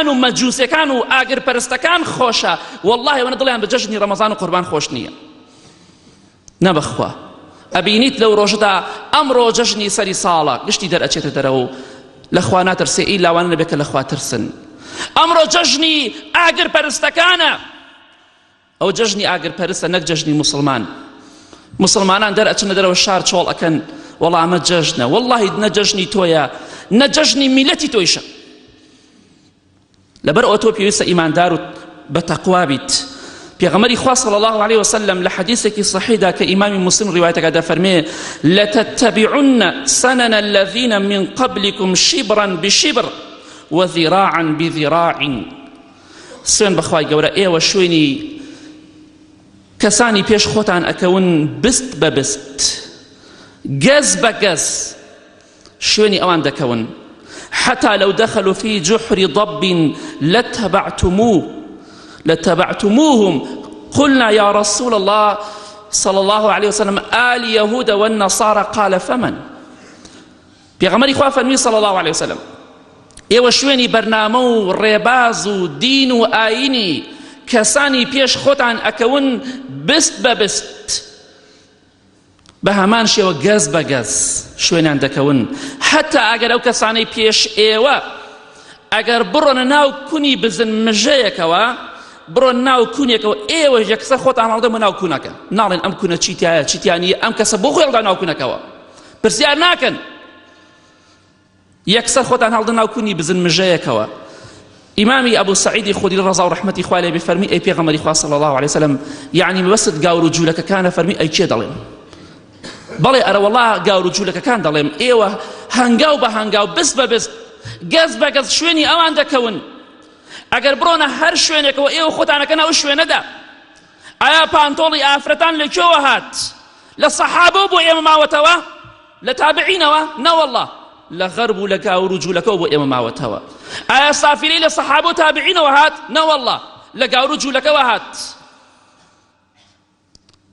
و مەجوسەکان و ئاگر پەرستەکان خۆشە واللهی ئەوەنە دڵیان بە جەژنی ڕەمەزان و قوربان خۆش نییە نەبەخوا ئەبینیت لەو ڕۆژەدا ئەمڕۆ جەژنی سەری ساڵە گشتی دەرئەچێتە دەرەوە و لەخوا ناترسێ ئی لاوانە نەبێت کە لەخوا ترسن ئەمڕۆ جەژنی ئاگر پەرستەکانە ئەو جەژنی ئاگر پەرستە نەک جەژنی موسڵمان موسڵمانان دەرئەچنە دەرەوە شار چۆڵ ئەکەن وەڵا ئەمە جەژنە وەڵڵاهی نە جەژنی تۆیە نە جەژنی میلەتی تۆیشە لەبەر ئەوە تۆ پێویستە ئیماندار و بە تەقوا بیت پێغەمبەری خوا صلی الله علیه وسلم لە حەدیثێکی صحیحدا کە ئیمامی مسلم ڕیوایەتەکە دەفەرمێ لتتبعن سنن الذين من قبلكم شبرا بشبر وذراعا بذراع سوێن بەخوای گەورە ئێوە شوێنی کەسانی پێش خۆتان ئەکەون بست بە بست گەز بە گەز شوێنی ئەوان دەکەون حتى لو دخلوا في جحر ضب لاتبعتموه لاتبعتموهم قلنا يا رسول الله صلى الله عليه وسلم آل يهود والنصارى قال فمن پێغەمبەری خوا فەرمی صلی الله علیه وسلم ئێوە شوێنی بەرنامە و ڕێباز و دین و ئاینی کەسانی پێش خۆتان ئەکەون بست بە بست بە هەمان شێوە گەز بە گەز شوێنیان دەکەون حتا ئەگەر ئەو کەسانەی پێش ئێوە ئەگەر بڕۆنە ناو کونی بزن مژەیەکەوە بڕۆن ناو کونێکەوە ئێوە یەکسەر خۆتان هەڵدەمە ناو کونەکە ناڵێن ئەم کونە چیتایە چیتیانیە ئەم کەسە بۆ خۆی هەڵدا ناو کونەکەوە پرسیار ناکەن یەکسەر خۆتان هەڵدە ناو کونی بزن مژەیەکەوە ئیمامی ئەبو سعیدی خودری ڕەزا و ڕەحمەتی خوای لێ بێ فەرمی ئەی پێغەمبەری خوا صلی الله علیه وسلم یعنی مەبەستت گاور و جوولەکەکانە فەرمی ئەی کێ دەڵێم بەڵێ ئەرە وەڵا گاور و جوولەکەکان دەڵێم ئێوە هەنگاو بە هەنگاو بست بە بست گەز بە گەز شوێنی ئەوان دەکەون ئەگەر بڕۆنە هەر شوێنێکەوە ئێوە خۆتانەکەن ئەو شوێنەدا ئایا پانتۆڵی ئافرەتان لە کوێوە هات؟ لە سەحابەوە بۆ ئێمە ماوەتەوە؟ لە تابعینەوە؟ نەوەڵڵا لە غەرب و لە گاور و جوولەکەوە بۆ ئێمە ماوەتەوە. ئایا سافیرەی لە سەحابە و تابعینەوە هات؟ نەوەڵڵا لە گاور و جوولەکەوە هات.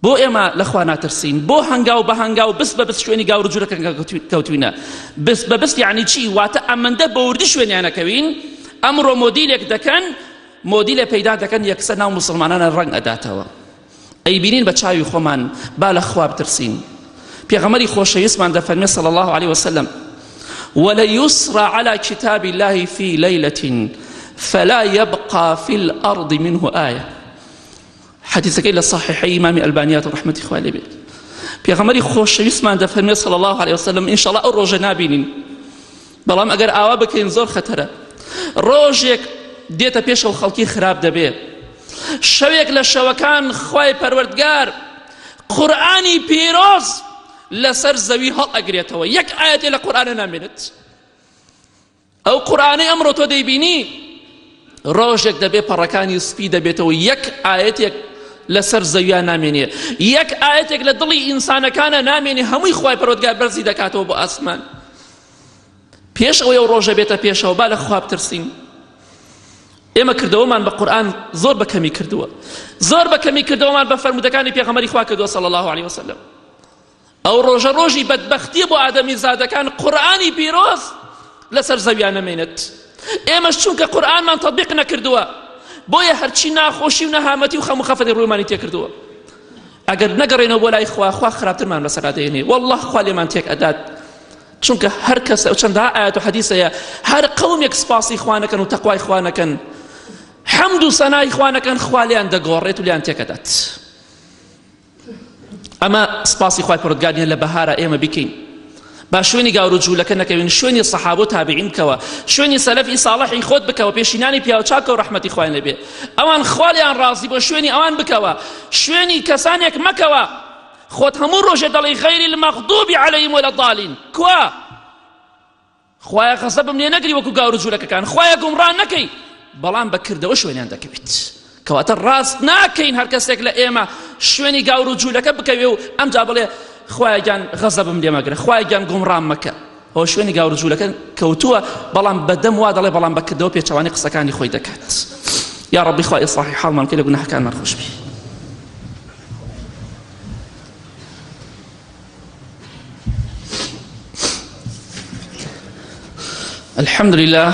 بۆ ئێمە لە خوا ناترسین بۆ هەنگاو بە هەنگاو بست بە بست شوێنی گاور و جوولەکە کەوتوینە بست بە بست یعنی چی واتە ئەمەندە بە وردی شوێنیانەکەوین ئەمڕۆ مۆدیلێک دەکەن مۆدیلێ پەیدا دەکەن یەکسەر ناو موسڵمانانە ڕەنگ ئەداتەوە ئەیبینین بە چاوی خۆمان با لە خوا بترسین پێغەمبەری خۆشەویستمان دەفەرمێ صلی الله علیه وسلم وليسرى على كتاب الله في ليلة فلا يبقى في الأرض منه آية حديثەکەی لە صحیحەی ئیمامی ئەلبانیات ڕەحمەتی خوای لێ بێت پێغەمبەری خۆشەویستمان دەفەرمێ صلی الله علیه وسلم ئینشاءالله ئەو ڕۆژە نابینین بەڵام ئەگەر ئاوا بکەین زۆر خەتەرە ڕۆژێک دێتە پێشەوە خەڵکی خراپ دەبێت شەوێک لە شەوەکان خوای پەروەردگار قورئانی پیرۆز لەسەر زەوی هەڵ ئەگرێتەوە یەک ئاەتێ لە قورئانە نامێنێت ئەو قورئانەی ئەمڕۆ تۆ دەیبینی ڕۆژێک دەبێ پەڕەکانی سپی دەبێتەوە یەک ئاەتێک لەسەر زەویا نامێنێ یەک ئاەتێک لە دڵی ئینسانەکانە نامێنێ هەمووی خوای پەروەردگار بەرزی دەکاتەوە بۆ ئاسمان پێش ئەوەی ئەو ڕۆژە بێتە پێشەوە با لە خوا بترسین ئێمە کردەوەمان بە قورئان زۆر بە کەمی کردووە زۆر بە کەمی کردەوەمان بە فەرموودەکانی پێغەمبەری خوا کردووە صلی الله علیه وسلم ئەو ڕۆژە ڕۆژی بەدبەختیە بۆ ئادەمی زادەکان قورئانی پیرۆز لەسەر زەویان نەمێنێت ئێمەش چونکە قورئانمان تەطبیق نەکردووە بۆیە هەرچی ناخۆشی و نەهامەتی و خەم و خەفەتی ڕوومانی تێکردووە ئەگەر نەگەڕێنەوە بۆ لای خوا خوا خراپترمان بەسەرا دێنێ والله خوا لێمان تێک ئەدات چونکە هەر کەس ئەو چەندها ئاەت و حەدیث هەیە هەر قەومێک سپاسی خوا نەکەن و تەقوای خوا نەکەن حەمد و سەنای خوا نەکەن خوا لێیان دەگۆڕێت و لێیان تێکەدات ئەمە سپاسی خوای پەروەردگار نیە لە بەهارا ئێمە بیکەین با شوێنی گاور و جوولەکە نەکەوین شوێنی سەحابە و تابعین بکەوە شوێنی سەلەفی ساڵحی خۆت بکەوە پێشینانی پیاو چاکە و ڕەحمەتی خوایان لێبێ ئەوان خوالیان ڕازی بۆ شوێنی ئەوان بکەوە شوێنی کەسانێک مەکەوە خۆت هەموو ڕۆژێ دەڵێی غەیر المەغضوب عەلەیهم ولا الضالین کوا خوایە غەزەبم لێ نەگری وەکو گاور و جوولەکەکان خوایە گومڕا نەکەی بەڵام بە کردەوە شوێنیان دەکەویت کەواتە ڕاست ناکەین هەر کەسێک لە ئێمە شوێنی گاور و جوولەکە بکەوێ و ئەمجا بڵێ خوایە گیان غەزەبم لێ مەگرە خوایە گیان گومڕام مەکە ئەوە شوێنی گاور و جوولەکە کەوتووە بەڵام بەدەم وا دەڵێ بەڵام بە کردەوە پێچەوانی قسەکانی خۆی دەکات یا ڕەبی خوا ئیسلاحی حاڵمان بکەی لە گوناحەکانمان خۆش بی الحمد لله.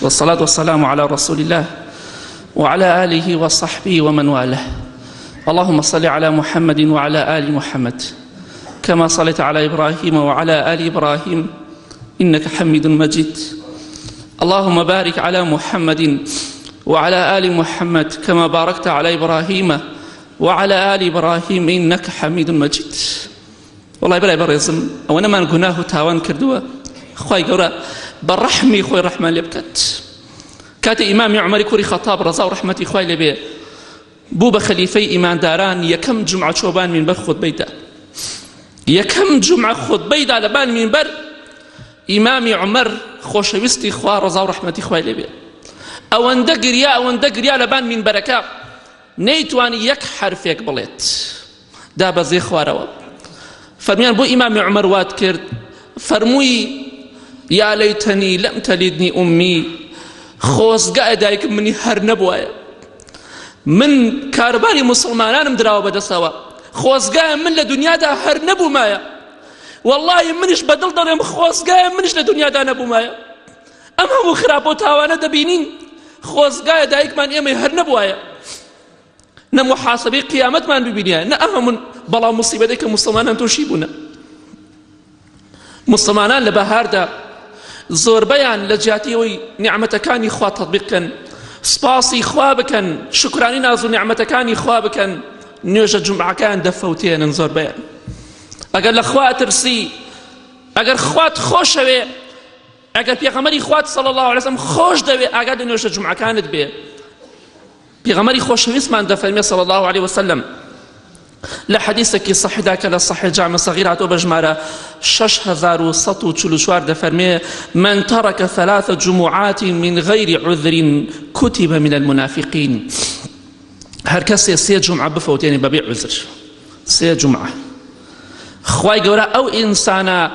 والصلاة والسلام على رسول الله وعلى آله وصحبه ومن والاه اللهم صل على محمد وعلى آل محمد كما صليت على إبراهيم وعلى آل إبراهيم إنك حميد مجيد اللهم بارك على محمد وعلى آل محمد كما باركت على إبراهيم وعلى آل إبراهيم إنك حميد مجيد وەڵای برای بەڕێزم ئەوەنەمان گوناه و تاوان کردووە خوای گەورە بە ڕەحمی خۆی ڕەحمان لێ بکات کاتێ ئیمامی عومەری کوڕی خەتاب ڕەزا و ڕەحمەتی خوای لێ بێ بوو بە خەلیفەی ئیمانداران یەکەم جومعە چۆ بان مینبەر خوتبەی دا یەکەم جومعە خوتبەی دا لە بان مینبەر ئیمامی عومەر خۆشەویستی خوا ڕەزا و ڕەحمەتی خوای لێ بێ ئەوەندە گریا ئەوەندە گریا لە بان مینبەرەکە نەیتوانی یەک حەرفێک بڵێت دابەزێ خوارەوە فەرمیان بۆ ئیمامی عومەر وات کرد فەرمووی یا لەیتەنی لەم تەلیدنی ئوممی خۆزگە دایکم منی هەر نەبوایە من کاروباری مسلمانانم دراوە بەدەستەوە خۆزگایە من لە دنیادا هەر نەبوومایە واللهی منیش بەدڵ دەڵێم خۆزگایە منیش لە دنیادا نەبوومایە ئەم هەموو خراپە و تاوانە دەبینین خۆزگایە دایکمان ئێمەی هەر نەبوایە نە محاسبەی قیامەتمان ببینیە نە ئەم هەموو بەڵام مصیبەتێک کە مسلمانان تووشی بوونە مسلمانان لە بەهاردا زۆربەیان لە جیاتی ئەوەی نیعمەتەکانی خوا تەطبیق کەن سپاسی خوا بکەن شکرانی ناز و نیعمەتەکانی خوا بکەن نوێژە جومعەکان دەفەوتێنن زۆربەیان ئەگەر لە خوا ترسی ئەگەر خوات خۆشەوێ ئەگەر پێغەمبەری خوات صلی الله علیه وسلم خۆش دەوێ ئاگات لە نوێژە جومعەکانت بێ پێغەمبەری خۆشەویستمان دەفەرمێ صلی الله علیه وسلم لە حەدیثێکی صحیحدا کە لە صحیح جامع صغیر هاتووە بە ژمارە 6144 دەفەرمێ من ترك ثلاث جمعات من غير عذر كتب من المنافقين هەر کەسێ سێ جمعە بفەوتێنێ بەبێ عذر سێ جمعە خوای گەورە ئەو ئینسانە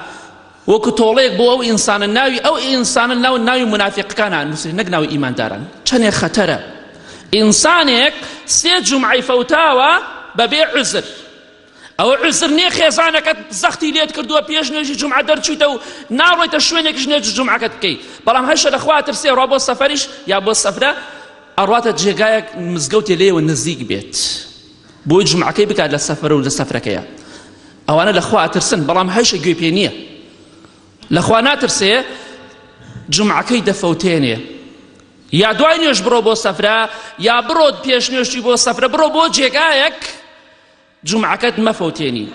وەکو تۆڵەیەک بۆ ئەو ئینسانە ناوی ئەو ئینسانە ناو ناوی مونافیقەکان ئەنووسرێت نەک ناوی ئیمانداران چەندێک خەتەرە ئینسانێک سێ جومعەی فەوتاوە بەبێ عوزر ئەوە عوزر نییە خێزانەکەت زەختی لێت کردووە پێش نوێژی جومعە دەرچوویتە و ناڕۆیتە شوێنێکیش نوێژی جومعەکەت بکەی بەڵام هەشە لە خوا ترسێ ڕوا بۆ سەفەریش یا بۆ سەفرە ئەڕواتە جێگایەک مزگەوتێ لێوە نزیک بێت بۆی جومعەکەی بکات لە سەفەر و لە سەفرەکەیە ئەوانە لە خوا ئەترسن بەڵام هەشە گوێ پێ نییە لە خوا ناترسێ جومعەکەی دەفەوتێنێ یا دوای نوێژ بڕۆ بۆ سەفرە یا بڕۆ پێش نوێژی بۆ سەفرە بڕۆ بۆ جێگایەک جومعەکەت مەفەوتێنی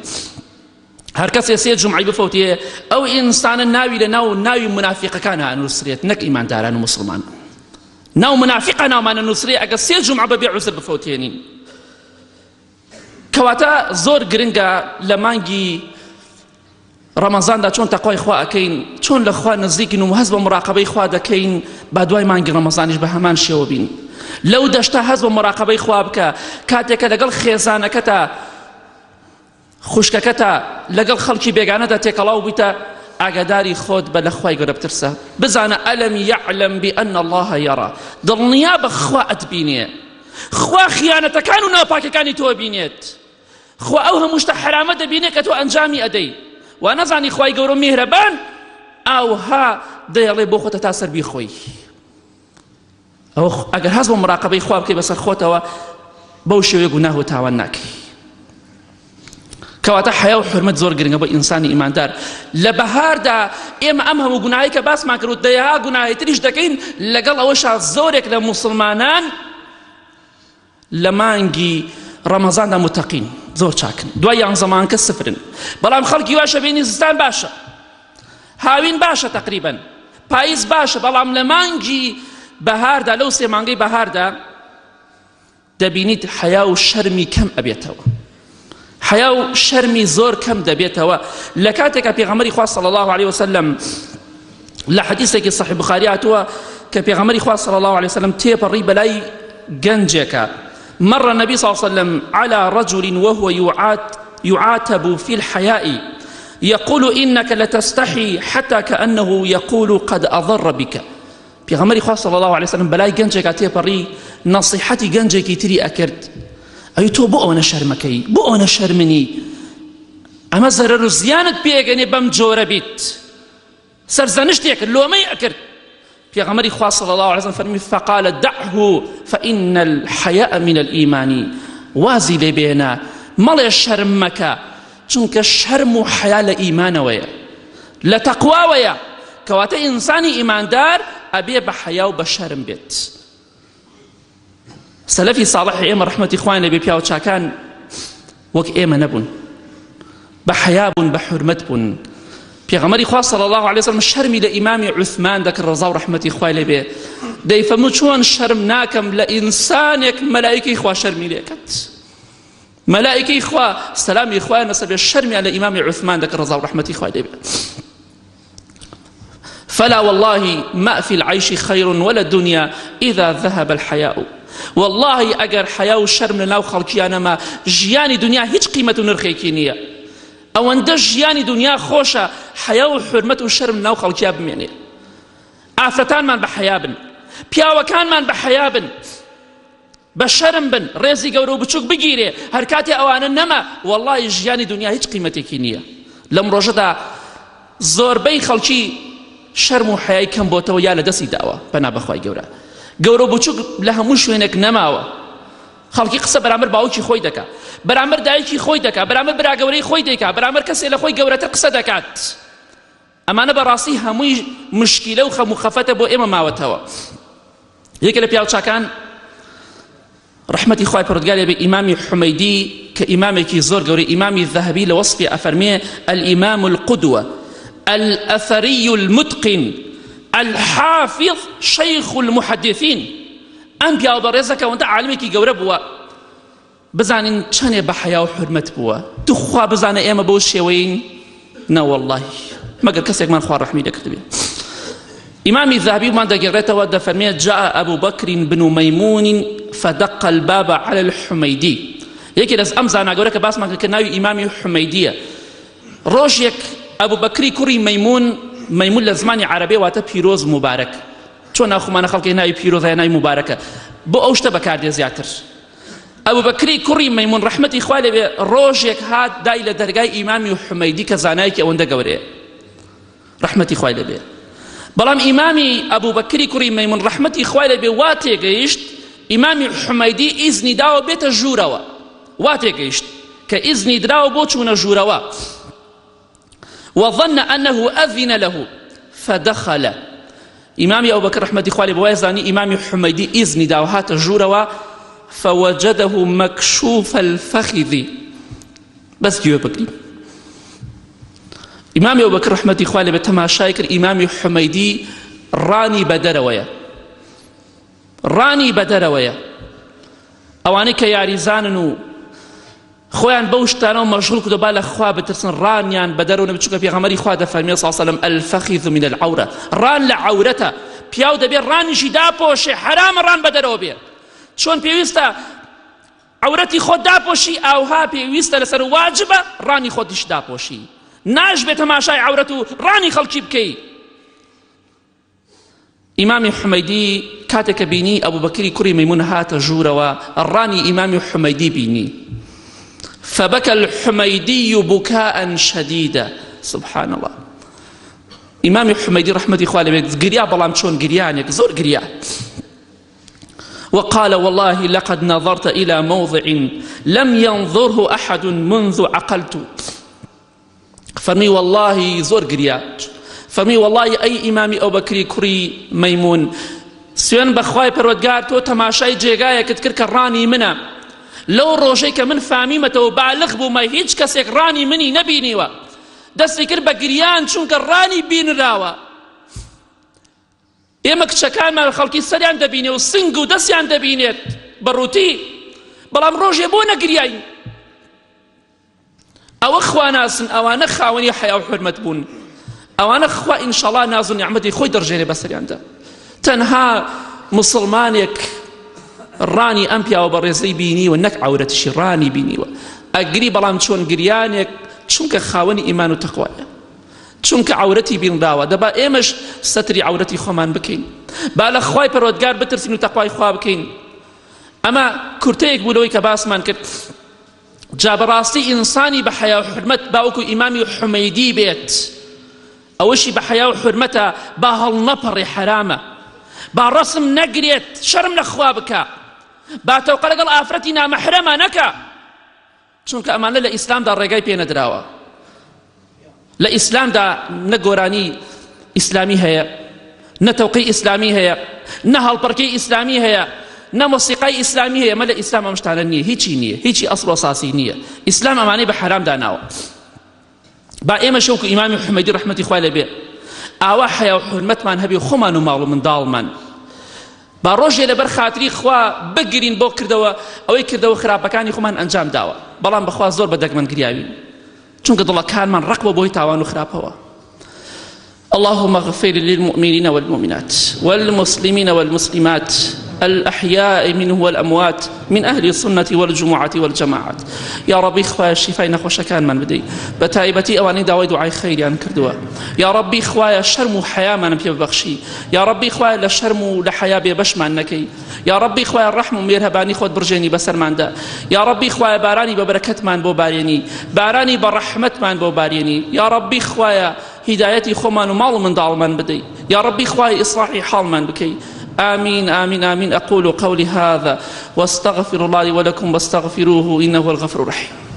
هەر کەسێ سێ جومعەی بفەوتێ ئەو ئینسانە ناوی لە ناو ناوی منافقەکان ئەنووسرێت نەک ئیمانداران و مسلمان ناو منافقە ناومانە نووسرێ ئەگە سێ جومعە بەبێ عوزر بفەوتێنین کەواتە زۆر گرنگە لە مانگی ڕەمەزاندا چۆن تەقوای خوا ئەکەین چۆن لە خوا نزیکین و هەست بە مراقبەی خوا دەکەین با دوای مانگی ڕەمەزانیش بە هەمان شێوە بین لەو دەشتە هەست بە مراقبەی خوا بکە کاتێکە لەگەڵ خێزانەکەتە خوشکەکەتە لەگەڵ خەڵکی بێگانەدا تێکەڵاو بوویتە ئاگاداری خۆت بە لە خوای گەورە بترسە بزانە ئەلم یعلم بأن الله یرا دڵنیا بە خوا ئەتبینێ خوا خیانەتەکان و ناپاکەکانی تۆ بینێت خوا ئەو هەموو شتە حەرامە دەبینێ کە تۆ ئەنجامی ئەدەی وا نەزانی خوای گەورە میهرەبان ئاوها دەیەڵێ بۆ خۆتە تا سەر بیخۆی ئەو ئەگەر هەست بۆ مراقبەی خوا بکەی بەسەر خۆتەوە بەو شێوەیە گوناه و تاوان ناکەی کەواتە حیا و حرمەت زۆر گرنگە بۆ ئینسانی ئیماندار لە بەهاردا ئێمە ئەم هەموو گوناهی کە باسمان کرد و دەیەها گوناهی تریش دەکەین لەگەڵ ئەوەشا زۆرێک لە موسڵمانان لە مانگی ڕەمەزاندا متەقین زۆر چاکن دوای یانزە مانگە سفرن بەڵام خەڵکی واشە بینی زستان باشە هاوین باشە تقریبا پاییز باشە بەڵام لە مانگی بەهاردا لەو سێ مانگەی بەهاردا دەبینیت حەیا و شەرمی کەم ئەبێتەوە حەیا و شەرمی زۆر کەم دەبێتەوە لە کاتێکا پێغەمبەری خوا صلی الله علیه وسلم لە حەدیثێکی صحیح بخاری هاتووە کە پێغەمبەری خوا صلی الله علیه وسلم تێپەڕی بەلای گەنجێکە مر النبي صلى الله عليه وسلم على رجل وهو يعات يعاتب في الحياء يقول إنك لتستحي حتى كأنه يقول قد أضر بك پێغەمبەری خوا صلی الله علیه وسلم بەلای گەنجێکا تێپەڕی نەسیحەتی گەنجێکی تری ئەکرد ئەی تۆ بۆ ئەوەنە شەرمەکەی بۆ ئەوەنە شەرمنی ئەمە زەرەر و زیانت پێگەنێ بەم جۆرە بیت سەرزەنشتێک لۆمەی ئەکرد. پێغەمبەری خوا صلی الله علیه وسلم فەرمی فقال دعه فإن الحیاء من الإیمان وازی لێ بێنە مەڵێ شەرم مەکە چونکە شەرم و حەیا لە ئیمانەوەیە لە تەقواوەیە کەواتە ئینسانی ئیماندار ئەبێ بە حەیا و بە شەرم بێت سەلەفی ساڵحی ئێمە ڕەحمەتی خوایان لێبێ پیاو چاکان وەک ئێمە نەبوون بە حەیا بوون بە حورمەت بوون پێغەمبەری خوا صلی الله علیه وسلم شەرمی لە ئیمامی عوثمان دەکرد ڕەزا و ڕەحمەتی خوای لێ بێ دەیفەرموو چۆن شەرم ناکەم لە ئینسانێک مەلایکەی خوا شەرمی لێکەت مەلایکەی خوا سەلامی خوایان لەسەر بێ شەرمیان لە ئیمامی عوثمان دەکرد ڕەزا و ڕەحمەتی خوای لێ بێ فلا والله ما في العيش خير ولا الدنيا إذا ذهب الحياء والله ئەگەر حەیا و شەرم لە ناو خەڵکیان نەما ژیانی دنیا هیچ قیمەت و نرخێکی نییە ئەوەندە ژیانی دنیا خۆشە حەیا و حرمەت و شەرم ناو خەڵکیا بمێنێ ئافرەتانمان بە حەیا بن پیاوەکانمان بە حەیا بن بە شەرم بن ڕێزی گەورە و بچوک بگیرێ هەر کاتێ ئەوانە نەما وەڵڵاهی ژیانی دنیا هیچ قیمەتێکی نییە لەم ڕۆژەدا زۆربەی خەڵکی شەرم و حەیای کەم بۆتەوە یا لە دەستی داوە پەنا بەخوای گەورە گەورە و بچوک لە هەموو شوێنێک نەماوە خەڵکی قسە بەرامبەر باوکی خۆی دەکا بەرامبەر دایکی خۆی دەکا بەرامبەر برا گەورەی خۆی دەیکا بەرامبەر کەسێ لە خۆی گەورەتر قسە دەکات ئەمانە بەڕاستی هەمووی مشکیلە و خەم و خەفەتە بۆ ئێمە ماوەتەوە یەکێ لە پیاوچاکان ڕەحمەتی خوای پەروەردگار لێ بێ ئیمامی حومەیدی کە ئیمامێکی زۆر گەورەی ئیمامی ذەهەبی لە وەسفی ئەفەرمێ الإمام القدوة الأثري المتقن الحافظ شيخ المحدثين ئەم پیاوە بەڕێزە کە ئەوەندە عالمێکی گەورە بووە بزانین چەنێ بە حەیا و حورمەت بووە توخوا بزانە ئێمە بەو شێوەین نەوەڵڵاهی مەگەر کەسێکمان خوا ڕەحمی دەکردبێ ئیمامی ذهبیمان دەگەڕێتەوە دەفەرمێ جاء أبو بكر بن ميمون فدق الباب على الحميدي یەکێ لەس ئەم زانا گەورە کە باسمان کرد کە ناوی ئیمامی حمەیدیە ڕۆژێک ئەبوو بەکری کوڕی مەیمون مەیمون لە زمانی عەرەبی واتە پیرۆز موبارەک چۆن ناخۆمانە خەڵکی ناوی پیرۆزە یا ناوی موبارەکە بۆ ئەو شتە بەکاردێ زیاتر ئەبوبەکری کوڕی مەیمون ڕەحمەتی خوای لێ بێ ڕۆژێک هات دای لە دەرگای ئیمامی حومەیدی کە زانایەکی ئەوەندە گەورەیە ڕەحمەتی خوای لێ بێ بەڵام ئیمامی ئەبوبەکری کوڕی مەیمون ڕەحمەتی خوای لێ بێ وا تێگەیشت ئیمامی حومەیدی ئیزنی داوە بێتە ژوورەوە وا تێگەیشت کە ئیزنی دراوە بۆ چوونە ژوورەوە وظن أنه أذن له فدخل ئیمامی ئەوبەکر ڕەحمەتی خوا لێ بوایە زانی ئیمامی حومەیدی ئیزنی دا و هاتە ژوورەوە فوجده مكشوف الفخذ بەس گوێ بگرین ئیمامی ئەوبەکر ڕەحمەتی خوا لێ بێ تەماشای کرد ئیمامی حومەیدی ڕانی بە دەرەوەیە ڕانی بە دەرەوەیە ئەوانەی کە یاریزانن و خۆیان بەو شتانەوە مەشغوڵ کردوە با لە خوا بترسن ڕانیان بەدەرەوە نەبێت چونکە پێغەمبەری خوا دەفەرمێ صلی الله علیه و سلم الفخذ من العورە ڕان لە عەورەتە پیاو دەبێ ڕانیشی داپۆشێ حەرامە ڕان بەدەرەوە بێ چۆن پێویستە عەورەتی خۆت داپۆشی ئاوها پێویستە لەسەر واجبە ڕانی خۆتیش داپۆشی ناشبێ تەماشای عەورەت و ڕانی خەڵکی بکەی ئیمامی حومەیدی کاتێک کە بینی ئەبوبەکری کوڕی مەیمون هاتە ژوورەوە ڕانی ئیمامی حومەیدی بینی فبكى الحميدي بكاء شديدا سبحان الله ئیمامی حمەیدی ڕەحمەتی خوا لەوێت گریا بەڵام چۆن گریانێک زۆر گریا وقال والله لقد نظرت إلى موضع لم ينظره أحد منذ عقلت فەرمی وەڵڵاهی زۆر گریا فەرمی وەڵڵاهی ئەی ئیمامی ئەوبەکری کوڕی مەیمون سوێن بەخوای پەروەردگار تۆ تەماشای جێگایەکت کرد کە ڕانی منە لەو ڕۆژەی کە من فامیمەتەوە بالغ بوومە هیچ کەسێک ڕانی منی نەبینیوە دەستی کرد بە گریان چونکە ڕانی بینراوە ئێمە کچەکانمان خەڵکی سەریان دەبینێ و سنگ و دەستیان دەبینێت بە ڕووتی بەڵام ڕۆژێ بۆ نەگریاین ئەوە خواناسن ئەوانە خاوەنی حەیا و حورمەت بوون ئەوانە خوا ئینشەڵا ناز و نیعمەتی خۆی دەڕژێنێ بەسەریاندا تەنها مسلمانێک ڕانی ئەم پیاوە بەڕێزەی بینیوە نەک عەورەتیشی ڕانی بینیوە ئەگری بەڵام چۆن گریانێک چونکە خاوەنی ئیمان و تەقوایە چونکە عەورەتی بینراوە دەبا ئێمەش سەتری عەورەتی خۆمان بکەین با لە خوای پەروەردگار بترسین و تەقوای خوا بکەین ئەمە کورتەیەک بوو لەوەی کە باسمان کرد جا بەڕاستی ئینسانی بە حەیا و حورمەت باوەکو ئیمامی حومەیدی بێت ئەوەشی بە حەیا و حورمەتە با هەڵنەپەڕێ حەرامە. با ڕەسم نەگرێت شەرم لە خوا بکە با تەوقە لەگەڵ ئافرەتی نامەحرەمە نەکە چونکە ئەمانە لە ئیسلامدا ڕێگای پێ نەدراوە لە ئیسلامدا نە گۆرانی ئیسلامی هەیە نە تەوقی ئیسلامی هەیە نە هەڵپەڕکێی ئیسلامی هەیە نە مۆسیقای ئیسلامی هەیە مە لە ئیسلام ئەم شتانە نییە هیچی نییە هیچی ئەسڵ و ئەساسی نییە ئیسلام ئەمانەی بە حەرام داناوە با ئێمە شەوکو ئیمامی حمەدی ڕەحمەتی خوای لێ بێ ئاوا حەیا و حورمەتمان هەبێ خۆمان و ماڵ و منداڵمان با ڕۆژێ لەبەر خاتری خوا بگرین بۆ کردەوە ئەوەی کردەوە خراپەکانی خۆمان ئەنجام داوە بەڵام بەخوا زۆر بە دەگمەن گریاوین چونکە دڵەکانمان ڕق بۆ بۆی تاوان و خراپەوە اللهم اغفر للمؤمنين والمؤمنات والمسلمين والمسلمات الأحياء منه والأموات من أهل السنة والجمعة والجماعات يا ربي خوايا شفای نەخۆشەکانمان بدەی بە تایبەتی ئەوانەی داوای دوعای خەیریان کردووە یا ربی خوایە شەرم و حەیامانم پێ ببەخشی یا ربی خوایە لە شەرم و لە حەیا بێبەشمان نەکەی یا ربی خوایە ڕەحم و مێرهەبانی خۆت بڕژێنی بەسەرماندا یا ربی خوایە بارانی بە بەرەکەتمان بۆ بارێنی بارانی بە ڕەحمەتمان بۆ بارێنی یا ربی خوایە هیدایەتی خۆمان و ماڵ و منداڵمان بدەی یا ربی خوای ئیسلاحی حاڵمان بکەی آمين آمين آمين أقول قولي هذا واستغفر الله لي ولكم واستغفروه إنه هو الغفور الرحيم.